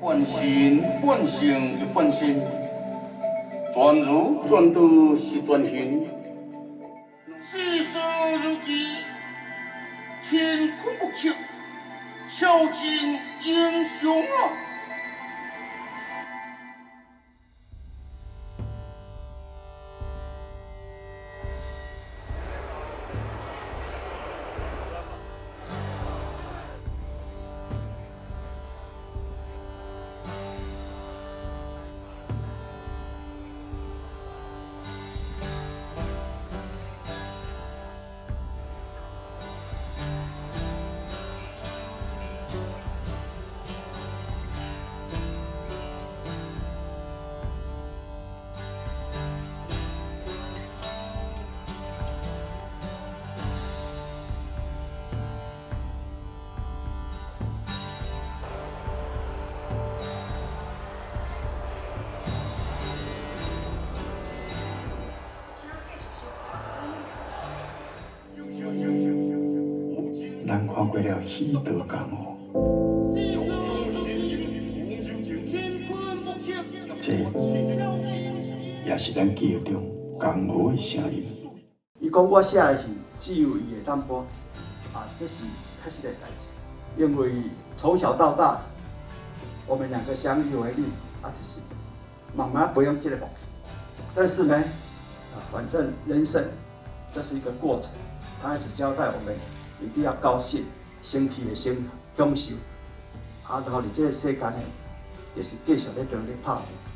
半神半聖又半仙，全儒全道是全形，世事如棋，乾坤莫測，孝盡英雄啊！咱看過了許多江湖，這也是咱記憶中江湖的聲音。伊講我寫的戲只有伊會當播，啊，這是確實的代誌。因為從小到大，我們兩個相依為命，啊，就是慢慢培養這個默契。但是呢，啊，反正人生這是一個過程，他一直交代我們一定要高興，先去會先享受，啊，然後佇這個世間呢，就是繼續咧努力拍拼。